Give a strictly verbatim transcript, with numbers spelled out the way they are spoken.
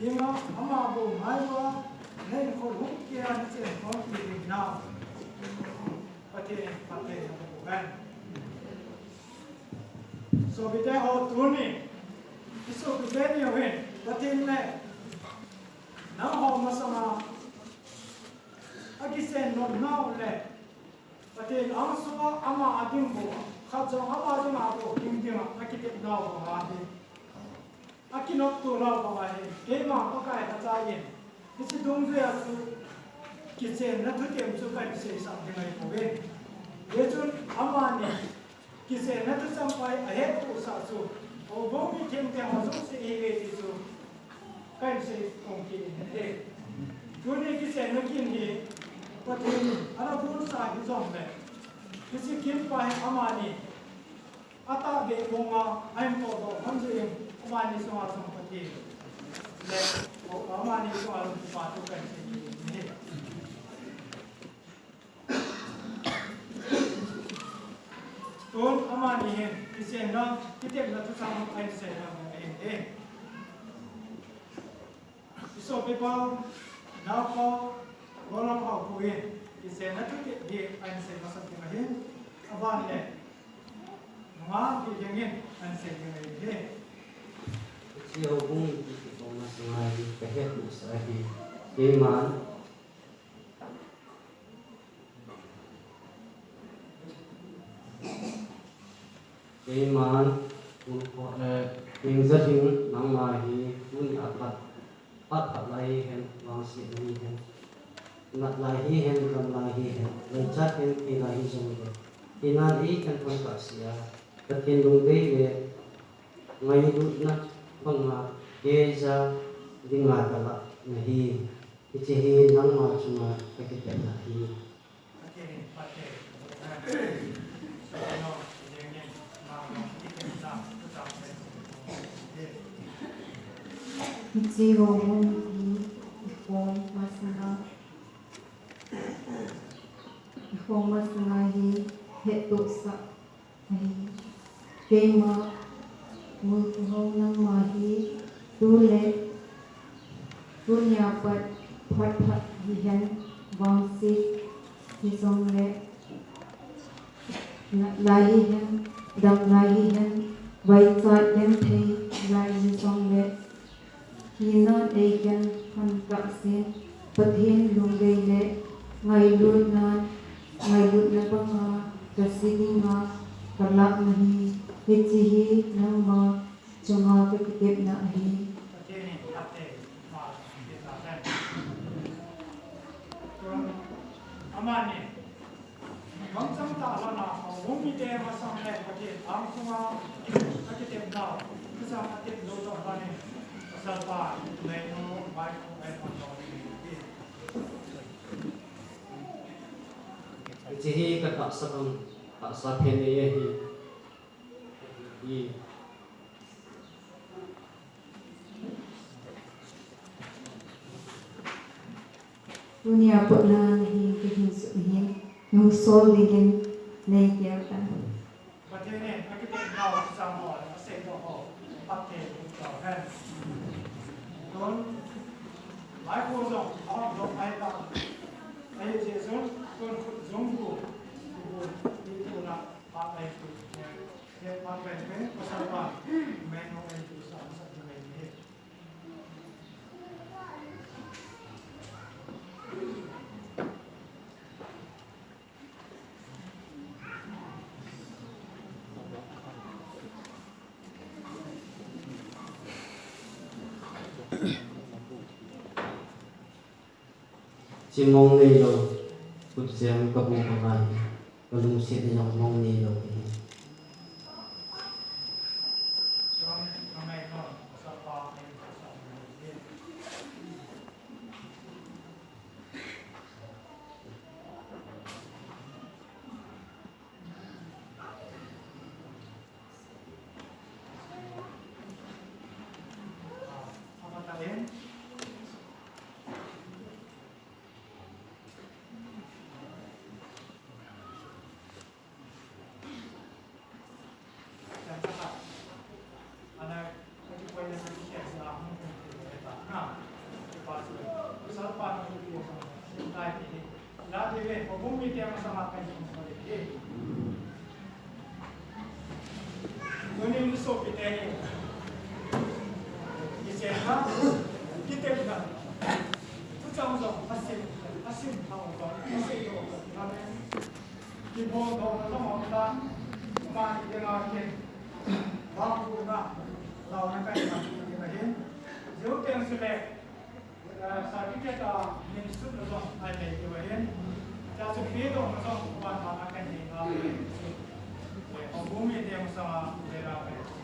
Hinga ama bou ngai uva, na hinkho lhung keiya nachen khom kit ding hinam. Pathen in phatthei naboh hen. Sopite ho, tuni i sopite ni u hin Pathen le nangho masanga akichen nopnau le Pathen angsunga ama ading bou, khat jong ama dinga bou hing dinga akitepnau banga hi, akinopto nau banga hi, keima Pakai lhacha in hiche dungjuia chu kichenna thutep chu kahin seisah ding ahipoi. Hichun amani kichenna thuchang pa hi ahettohsah chu houbung mi themthem ho jouse ihiuve ti chu kahin sei tong kit in ahi. Tuni kichenna kin hi Pathen in ana bolsah hijongle, hiche kin pa hi amani atahbeh bonga ahin tohdoh lhon jeh in, amani chunga jong Pathen le amani chunga jong kipathu kahin sei kit in ahi. Tun amani hin kichenna, kitepna thuchang ahin sei lhon ahi. I sopipa, naopa, golhang ho khu in kichenna thutep hi ahin sei masat ding ahin, aban le nungah Geikheng in ahin sei ding ahi. Hiche houbung kiti koma sunga hi kahettohsah ahi. Keiman Keiman, eh, King Za Ding, nangma hi tunia phat, phat phat lai hihen, vangsetna hihen, nat lai hihen, dam lai hihen, laichat hihen, thei lai hijongle, hinan eikan thangtah sea, Pathen lungdei le ngailutna banga, keija dinga kalah nahi, hiche hi nangma chunga kakitepna ahi. Hiche houbung hi ikhom masanga, ikhom masanga hi hettohsah ahi. Keima, Ngulkhohao, nangma hi tu le tunia pat phat phat hihen, vangset hijongle, nat lai hihen, dam lai hihen, vaichat genthei lai hijongle, hinan eikan thangtah sen, Pathen lungdei le ngailutna, ngailutna banga kase dinga kalah nahi, hiche hi nangma chunga kakitepna ahi. Amani mangchang tah lhona houbung mite masang le Pathen angsunga akitepnau, thuchang atep jou jou lhon in, pasalpa, meinu, vaikhu, eipon jou ding ahi. Hiche hi katahsa bang, tahsa phen nei ahi. Hi. Tunia pat nahin kahin suh hin, nungsol dingin neigel tan. Pathen in akitepnau chang ho, aseidoh ho, phatthei boh hen. Tun, vaikhu jong ahung dong ahitan. Ahijeh chun, tun khut jong bu, bu, bu na, phat ahi tu. Chimong neilou, khutjem kabu banga hi, kalungset in jong mong neilou ahi. Houbung mite masanga kahin phongdoh e. Tunin sopite hi, kichenna, kitepna, thuchang jong asim, asim thao jong, asei jong, amen. Kibol douna jong aum tan, mani dinga kin, vangbohna, launa kahin nei diu ahin. Jeh teng chule, eh, certificate a min sutna jong ahin nei diu ahin. Chua chu fee douna jong, aban a kahin nei diu ahin. Eh, houbung mite masanga, vera kahin